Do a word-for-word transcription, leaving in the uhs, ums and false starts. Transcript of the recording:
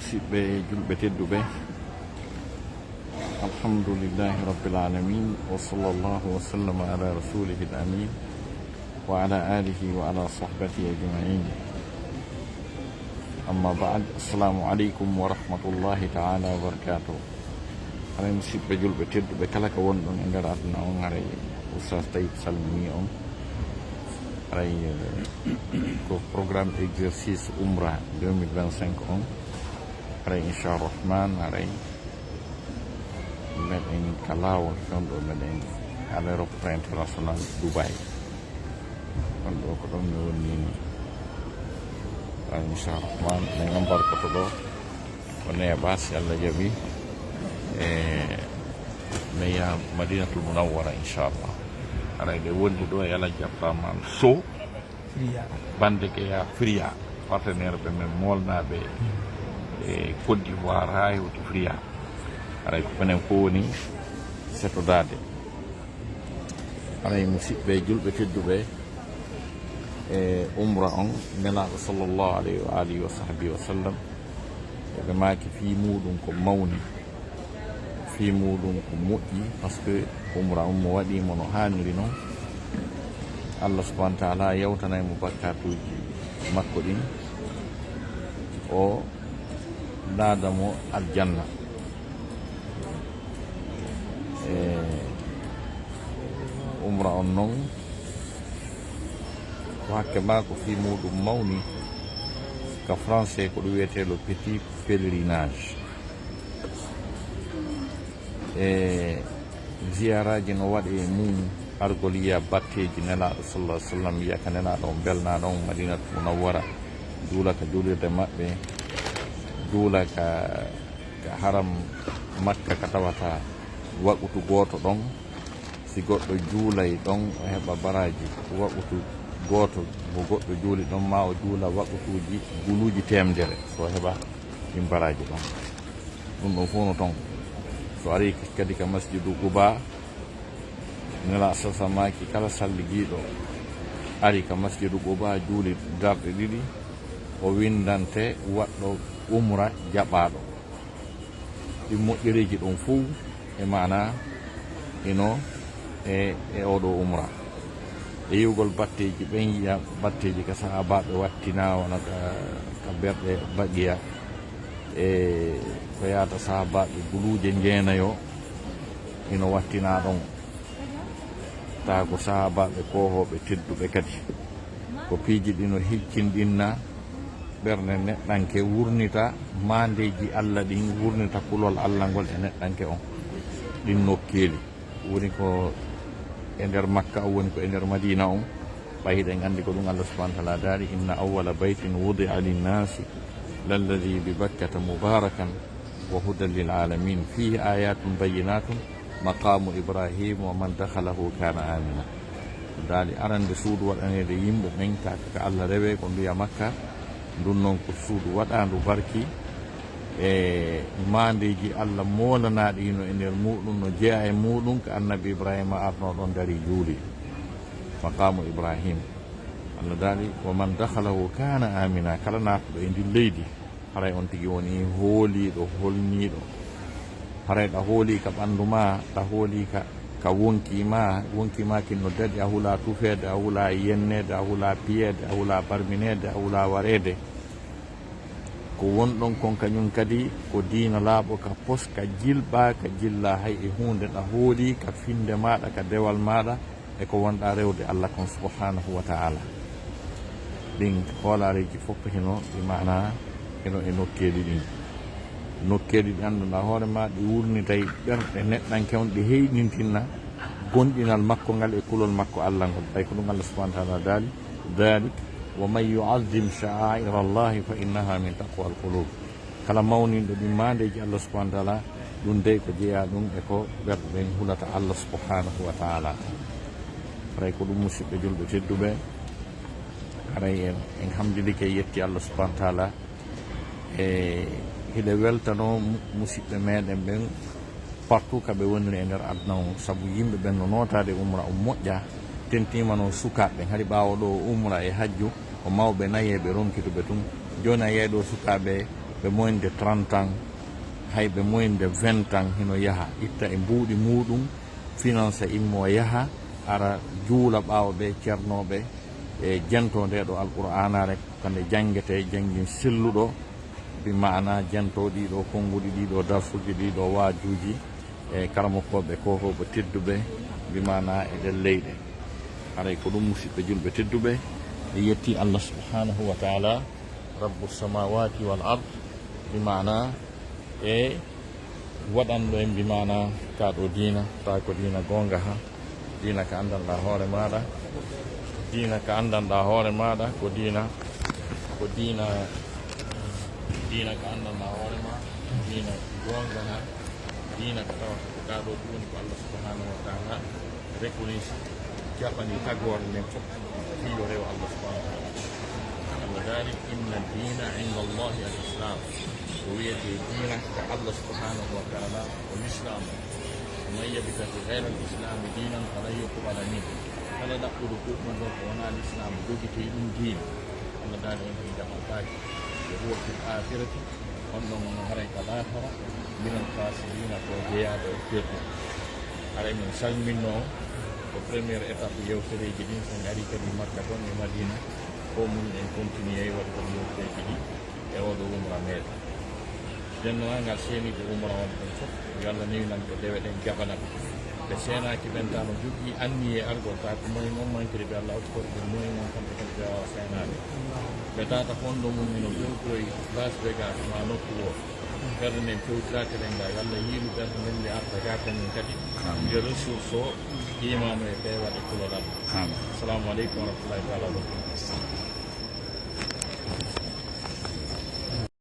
Siɓɓe julɓe tedduɓe, alhamdulillahi rabbil alamin, wa sallallahu wa sallama ala rasulihi al amin, wa ala alihi wa ala sahbatihi ajmain. Amma baad, assalamu aleykum wa rahmatullahi taala wa barakatuh. Haray, musiɓɓe julɓe tedduɓe, kala ka wonɗon e nder aduna on, haray Oustaz Taib salmini on. Haray, eh, ko programme exercice Umra deux mille vingt-cinq on. Haray, inchallah rahman, haray meɗen ka laawol ton ɗo, meɗen aéroport international Dubai. Ɗon ɗo ko ɗon mi woni ni. Haray, inchallah rahman, men embarkoto ɗo. Ko neeɓa, si Allah jaɓi, e, men yaha Madinatul Munawwara, inchallah. Haray, ɗe wonde ɗo e Alhaji Abdourahmane Sow, Fria. Bande ke ya Fria, partenaire ɓe men molnaɓe e Côte d'Ivoire, ha hewti Fria. Haray, ko enen fof woni setodade. Haray, musiɓɓe julɓe tedduɓe, e umra on, Nelaaɗo sallallahu alayhi wa alihi wa sahbihi wa sallam, eɓe maaki fii muuɗum ko mawni, fii muuɗum ko moƴƴi, parce que umra on mo waɗi mo no haaniri non, Allah subhanahu wa taala yawtanay mo bakkatuuji makko ɗin, o daada mo aljanna. E umra on non, ko hakke maa ko fii muuɗum mawni, ka français ko ɗum wiyetee le petit pèlerinage. E ziyaraaji no waɗe e mum, argol yiya batteeji Nelaaɗo sallallahu alaihi wasallam, yiya ka Nelaaɗo on, belnaa ɗon Madinatu Munawwara, juula ka juulirde maɓɓe, juula ka, ka haram Makka ka tawata waqutu gooto ɗon. Si goɗɗo juulay ɗon, o heɓa baraaji waqutu gooto mo goɗɗo juuli ɗon, maa o juula waqutuuji guluuji teemedere, so o heɓa ɗin baraaji ɗon. Ɗum ɗon fof no ton. So arii kadi ka Masjidu Quba, Nelaaɗo sallallahu alaihi wasallam maaki, kala salligiiɗo ari ka Masjidu Quba, juuli darɗe ɗiɗi, o winndante waɗɗo umra jaɓaaɗo. Ɗin moƴƴereeji ɗon fof e maana ino e, e oo ɗoo umra. E yi'ugol batteeji ɓen, yi'a batteeji ka sahaabaaɓe wattinaa, wano ka, ka berɗe baqiya, e ko yaata sahaabaaɓe guluuje jeenayo ino wattinaa ɗon. Taa ko sahaabaaɓe koohooɓe tedduɓe kadi. Ko piiji ɗi no hiccinɗinna ɓernde neɗɗanke, wurnita maandeeji Allah ɗin, wurnita kulol Allah ngol e neɗɗanke on. Ɗin nokkeeli woni ko e nder Makka, woni ko e nder Madiina on. Ɓay hiɗen anndi ko ɗum Allah subhanahu wa taala daali, "Inna awwala baytin wudi'a linnaasi lalladhi bi Bakkata mubarakan wa hudan lil alamin, fihi ayatun bayyinatun maqamu Ibrahim wa man dakhalahu kana amina." Daali arande suudu waɗaneede yimɓe ɓen ka, ka Allah rewe ko nduya Makka, ndun non ko suudu waɗaandu barki, e maandeeji Allah moolanaaɗi hino e nder muɗum, no jeyaa e muɗum ka Annabi Ibrahima arno ɗon dari juuli, maqamu Ibrahim. Allah daali, "Wa man dakhalahu kana amina." Kala naatuɗo e ndin leydi, haray on tigi woni hooliiɗo, holniiɗo. Haray ɗa hoolii ka ɓanndu maa, ɗa hoolii ka, ka wonkii maa, wonkii maa kin no daɗi, a hulaa tufeede, a hulaa yenneede, a hulaa piyeede, a hulaa barmineede, a hulaa wareede. Ko wonɗon kon kañun kadi ko diina laaɓo, ka pos, ka jilɓaa, ka jillaa hay e huunde, ɗa hoolii ka finnde maaɗa, ka dewal maaɗa, e ko wonɗaa rewde Allah kon subhanahu wa ta'ala. Ɗin hoolareeji fof hino ɗi maana, hino e nokkeeli ɗin. Nokkeeli ɗi annduɗaa hoore maa, ɗi wurnitay ɓerɗe neɗɗanke on, ɗi heyɗintinna gomɗinal makko ngal e kulol makko Allah ngol. Ɓay ko ɗum Allah subhanahu wa ta'ala daali, "Dhalik wa man yu'azzim sha'aira Allahi fa innaha min taqwal qulub." Kala mawninɗo ɗin maandeeji Allah subhanahu wa ta'ala, ɗum dey ko jeyaa ɗum e ko ɓerɗe ɗen hulata Allah subhanahu wa ta'ala. Haray ko ɗum, musiɓɓe julɓe tedduɓe, haray en, en hamdilike, yetti Allah subhanahu wa ta'ala. E hiɗe weltanoo mu-, musiɓɓe meɗen ɓen partout ka ɓe woniri e nder aduna on, sabu yimɓe ɓen no nootaade umra on moƴƴa, tentinoo sukaaɓe ɓen. Hari ɓaawo ɗoo umra e hajju, ko mawɓe nayeeɓe ronkituɓe tun. Jooni a yiyay ɗoo sukaaɓe Ɓe moyinde trente ans, hay ɓe moyinde vingt ans hino yaha, itta e mbuuɗi muuɗum, finansa immo yaha, ara juula ɓaawo ɓe ceernooɓe e jento nde ɗo Alqur'aanaare, ka nde janngete, janngin selluɗo, bi maana jento ɗii ɗo konnguɗi, ɗii ɗo darsuuji, ɗii ɗo waajuuji, e karamokooɓe ko rewɓe tedduɓe, bi maana e ɗen leyɗe. Haray ko ɗum, musiɓɓe julɓe tedduɓe, e yetti Allah subhanahu wa ta'ala, Rabbu samawati wal ard, bi maana e waɗanɗo en, bi maana ka ɗo diina, ta ko diina goonga ha, diina ka anndanɗa hoore maaɗa, diina ka anndanɗa hoore maaɗa, ko diina, ko diina, diina ka anndanɗa hoore ma, diina goonga ha, diina ka tawata ko ka ɗo ɗum woni ko Allah subhanahu wa ta'ala reconnaît, jaɓani tagoore nden fof, fii yo rew Allah subhanahu wa ta'ala. Allah daali, "Inna diina inda Allahi al Islam." Ko wiyetee diina ka Allah subhanahu wa ta'ala ko Lislaam. "Wa man yabtaghi ghayra al Islami diinan falan yuqbala min." Kala ɗaɓɓuɗo goɗɗum ɗon ko wonaa Lislaam, jogitee ɗum diina, Allah daali on ɗum jaɓantaake. "Wa huwa fil akhirati," on ɗon on haray ka laakara, "minal khasirina," ko jeyaaɗo e perdu. Haray min salminno ko première étape yewtereeji ɗin, so en ari kadi Makka toon e Madina, ko mun en continuer waɗugol yewtereeji ɗi e oɗo umra meɗen. Denndaangal seeniiɓe umra on ɓen fof, yo Allah newinan ɓe dewe ɗen, jaɓana ɓe. Ɓe seenaaki ɓen, tawa no jogii anniyee argol, tawa ko moyen on mankiri ɓe, Allah okkori ɓe moyen on, kamɓe kadi ɓe waawa seenaade. Ɓe tawata fondo mum hino fewtoyi Las Vegas maa nokku woo. Ɓerɗe nden fewtiraaka ɗen ga, yo Allah yiilu ɓerɗe nden, nde arta ga kañum kadi. Amin. Yo ressource o, imaanu e peewal e kulolal. Amin. Assalamu aleykum wa rahmatullahi taala wa barakatuh.